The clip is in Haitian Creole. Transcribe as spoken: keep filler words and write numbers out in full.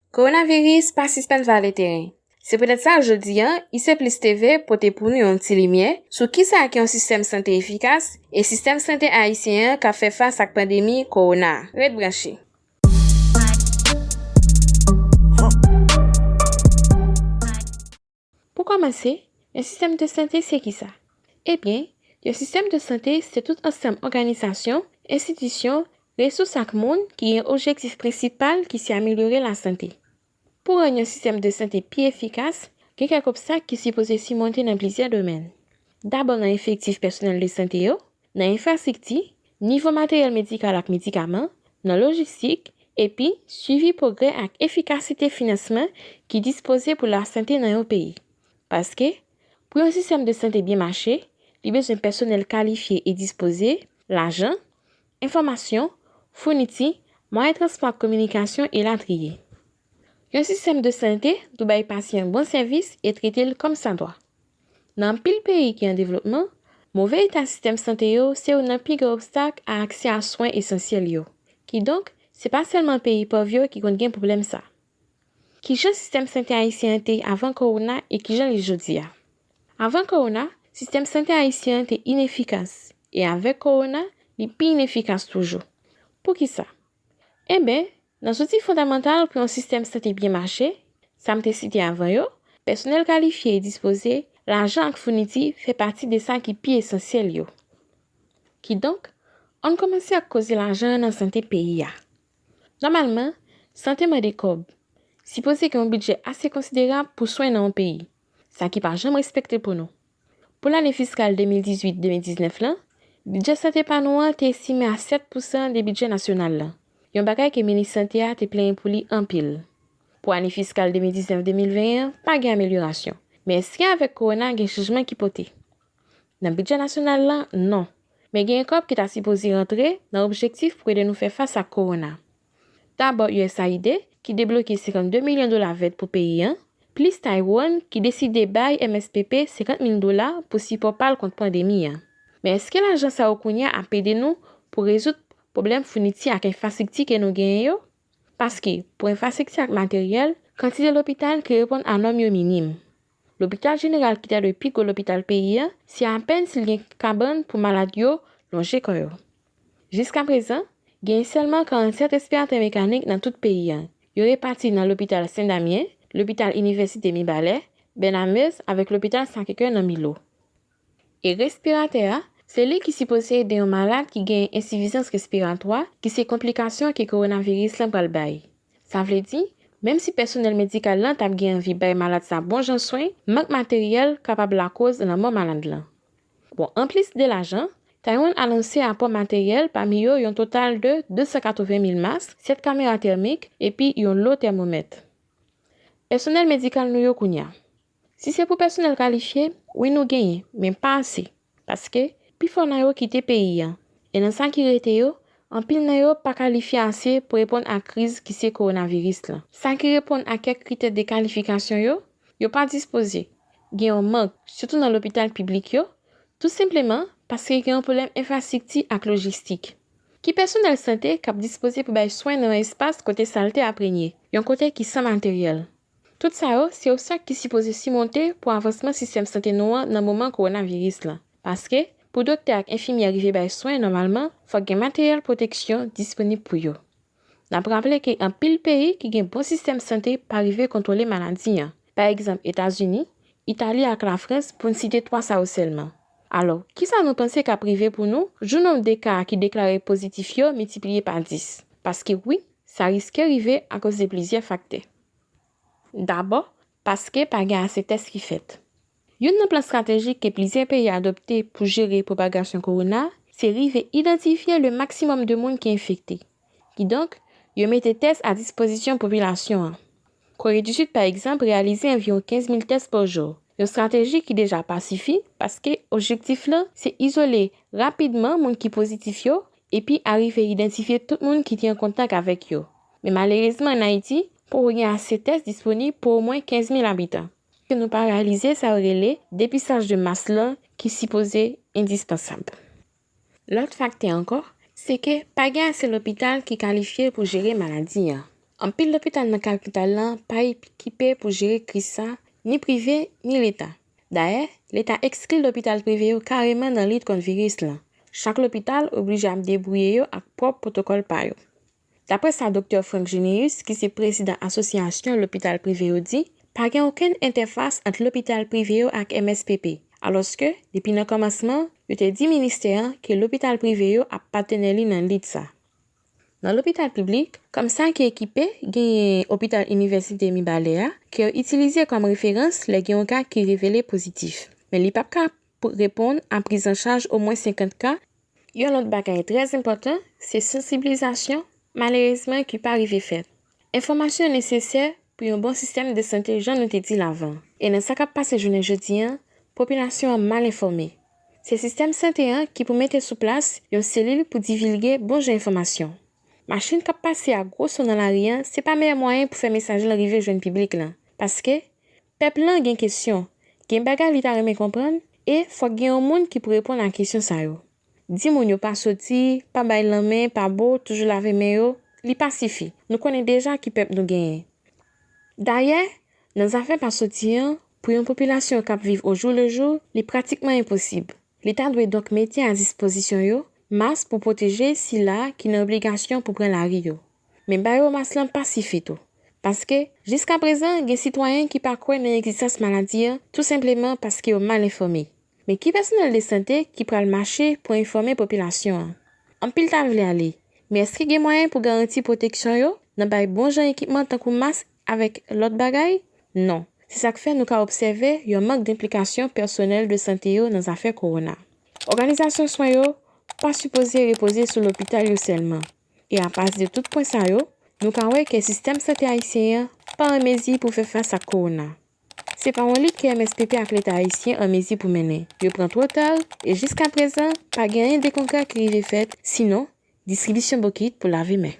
Kowonaviris pa sispann vale teren. Se poutèt sa, jodi a, I C Plus T V pote pou nou yon ti limyè sou kisa ki yon sistèm sante efikas e sistèm sante ayisyen an k ap fè fas ak pandemi kowona a. Ret branche! Pou kòmanse, yon sistèm de sante se kisa? Ebyen, yon sistèm de sante se tout ansanm òganizasyon, enstitisyon, resous ak moun ki gen objektif prensipal ki se amelyore lasante. Pou rann yon sistèm de sante pi efikas, gen kèk obstak ki sipoze simonte nan plizyè domèn. Dabò nan efektif pèsonèl de sante yo, nan enfrastrikti, nivo materyèl medikal ak medikaman, nan lojistik, epi swivi pwogrè ak efikasite finansman ki dispoze pou lasante nan yon peyi. Paske, pou yon sistèm de sante byen mache, li bezwen pèsonèl kalifye e dispoze, lajan, enfòmasyon, founiti, mwayen transpò ak kominikasyon, elatriye. Yon sistèm de sante dwe bay pasyan bon sèvis e trete l kòmsadwa. Nan anpil peyi ki an devlopman, move eta sistèm sante yo se youn nan pi gwo obstak a aksè a swen esansyèl yo. Kidonk, se pa sèlman peyi pòv yo ki konn gen pwoblèm sa. Kijan sistèm sante ayisyen an te ye avan kowona e kijan l ye jodi a? Avan kowona, sistèm sante ayisyen an te inefikas, e avèk kowona, li pi inefikas toujou. Poukisa? Enben, nan zouti fondamantal pou yon sistèm sante byen mache, sa m te site avan yo, pèsonèl kalifye e dispoze, lajan ak founiti fè pati de sa ki pi esansyèl yo. Kidonk, ann kòmanse ak koze lajan an nan sante peyi a. Nòmalman, sante mande kòb. Sipoze gen yon bidjè ase konsiderab pou swen nan yon peyi, sa ki pa janm respekte pou nou. Pou lane fiskal de mil dizuit de mil diznèf lan, bidjè sante pa nou an te estime a sèt pousan de bidjè nasyonal lan, yon bagay ke minis sante a te plenyen pou li anpil. Pou ane fiskal de mil diznèf de mil ven an, pa gen amelyorasyon. Men èske avèk kowona gen chanjman ki pote? Nan bidjè nasyonal lan, non. Men gen kòb ki ta sipoze rantre nan objektif pou ede nou fè fas ak kowona. Dabò U S A I D, ki debloke senkannde milyon dola vèt pou peyi an, plis Taiwan, ki deside bay M S P P senkant mil dola pou sipò pa l kont pandemi an. Men èske lajan sa yo kounye a ap ede nou pou rezoud pwoblèm founiti ak enfrastrikti ke nou genyen yo? Paske, pou enfrastrikti ak materyèl, kantite lopital ki reponn a nòm yo minim. Lopital jeneral ki ta dwe pi gwo lopital peyi a, se apèn si l gen kabann pou malad yo lonje kò yo. Jiskaprezan, genyen sèlman karannsèt respiratè mekanik nan tout peyi a. Yo repati nan lopital Sen Damyen, lopital Inivèsite Mibalè, Bènamez avèk lopital Sakekè nan Milo. E respiratè a, se li ki sipoze ede yon malad ki gen ensifizans respiratwa, ki se konplikasyon ke kowonaviris lan pral bay. Sa vle di, menm si pèsonèl medikal lan t ap gen anvi bay malad sa bon jan swen, mank materyèl kapab lakoz lanmò malad lan. Bon, anplis de lajan, Taiwan anonse apò materyèl, pami yo yon total de de san katreven mil mas, sèt kamera tèmik epi yon lo tèmomèt. Pèsonèl medikal nou yo kounye a. Si se pou pèsonèl kalifye, wi nou genyen, men pa ase. Paske, pifò nan yo kite peyi a. E nan sa ki rete yo, anpil nan yo pa kalifye ase pou reponn a kriz ki se kowonaviris lan. Sa ki reponn a kèk kritè de kalifikasyon yo, yo pa dispoze. Gen yon mank, sitou nan lopital piblik yo, tou senpleman paske gen yon pwoblèm enfrastrikti ak lojistik. Ki pèsonèl sante k ap dispoze pou bay swen nan yon espas kote salte ap renye, yon kote ki san materyèl? Tout sa yo, se obstak ki sipoze simonte pou avansman sistèm sante nou an nan moman kowonaviris lan. Paske, pou doktè ak enfimyè rive bay swen nòmalman, fòk gen materyèl pwoteksyon disponib pou yo. N ap raple ke anpil peyi ki gen bon sistèm sante pa rive kontwole maladi an. Pa egzanp, Etazini, Itali ak Lafrans, pou n site twa sa yo sèlman. Alò, kisa nou panse k ap rive pou nou jou nonb de ka ki deklare pozitif yo miltipliye pa dis? Paske wi, sa riske rive akoz de plizyè faktè. Dabò, paske pa gen ase tès ki fèt. Youn nan plan estratejik ke plizyè peyi adopte pou jere pwopagasyon kowona, se rive idantifye le maksimòm de moun ki enfekte. Kidonk, yo mete tès a dispozisyon popilasyon an. Kore di Sid, pa egzanp, reyalize anviwon kenz mil tès pa jou. Yon estrateji ki deja pa sifi, paske objektif lan se izole rapidman moun ki pozitif yo, epi arive idantifye tout moun ki te an kontak avèk yo. Men malerezman, ann Ayiti, poko gen ase tès disponib pou omwen kenz mil abitan. Ke nou pa reyalize sa yo rele depistaj de mas lan ki sipoze endispansab. Lòt faktè ankò, se ke pa gen ase lopital ki kalifye pou jere maladi an. Anpil lopital nan kapital lan pa ekipe pou jere kriz sa, ni prive, ni leta. Dayè, leta ekskli lopital prive yo kareman nan lit kont viris lan. Chak lopital oblije ap debwouye yo ak pwòp pwotokòl pa yo. Daprè sa Doktè Frank Généus, ki se prezidan asosyasyon lopital prive yo di, pa gen okenn entèfas ant lopital prive yo ak M S P P, alòske, depi nan kòmansman, yo te di ministè an ke lopital prive yo ap patenè li nan lit sa. Nan lopital piblik, kòm sa ki ekipe, genyen Opital Inivèsite Mibalè a, ke yo itilize kòm referans lè gen yon ka ki revele pozitif. Men li p ap ka pou reponn a priz an chaj omwen senkant ka. Yon lòt bagay trè enpòtan, se sansibilizasyon, malerezman, ki pa rive fèt. Enfòmasyon nesesè pou yon bon sistèm de sante, jan nou te di l avan. E nan sa k ap pase jounen jodi an, popilasyon an mal enfòme. Se sistèm sante an ki pou mete sou plas yon selil pou divilge bon jan enfòmasyon. Machin k ap pase a gwo son nan lari an, se pa meyè mwayen pou fè mesaj lan rive jwenn piblik lan. Paske, pèp lan gen kesyon, gen bagay li ta renmen konprann, e fòk gen yon moun ki pou reponn a kesyon sa yo. Di moun yo pa soti, pa bay lanmen, pa bo, toujou lave men yo, li pa sifi. Nou konnen deja ki pèp nou genyen. Dayè, nan zafè pa soti an, pou yon popilasyon k ap viv ojoulejou, li pratikman enposib. Leta dwe donk mete a dispozisyon yo mas pou pwoteje sila ki nan obligasyon pou pran lari yo. Men ba yo mas lan pa sifi tou. Paske, jiskaprezan, gen sitwayen ki pa kwè nan egzistans maladi an, tou senpleman paske yo mal enfòme. Men ki pèsonèl de sante ki pral mache pou enfòme popilasyon an? Anpil ta vle ale, men èske gen mwayen pou garanti pwoteksyon yo nan bay bon jan ekipman tankou mas avèk lòt bagay? Non. Se sa k fè nou ka obsève yon mank de enplikasyon pèsonèl de sante yo nan zafè kowona. Òganizasyon swen yo pa sipoze repoze sou lopital yo sèlman. E apati de tout pwen sa yo, nou ka wè ke sistèm sante ayisyen an pa an mezi pou fè fas ak kowona. Se pa yon lit ke M S P P ak Leta ayisyen an mezi pou mennen. Yo pran twò ta, e jiskaprezan, pa gen anyen de konkrè ki rive fèt, sinon distribisyon bokit pou lave men.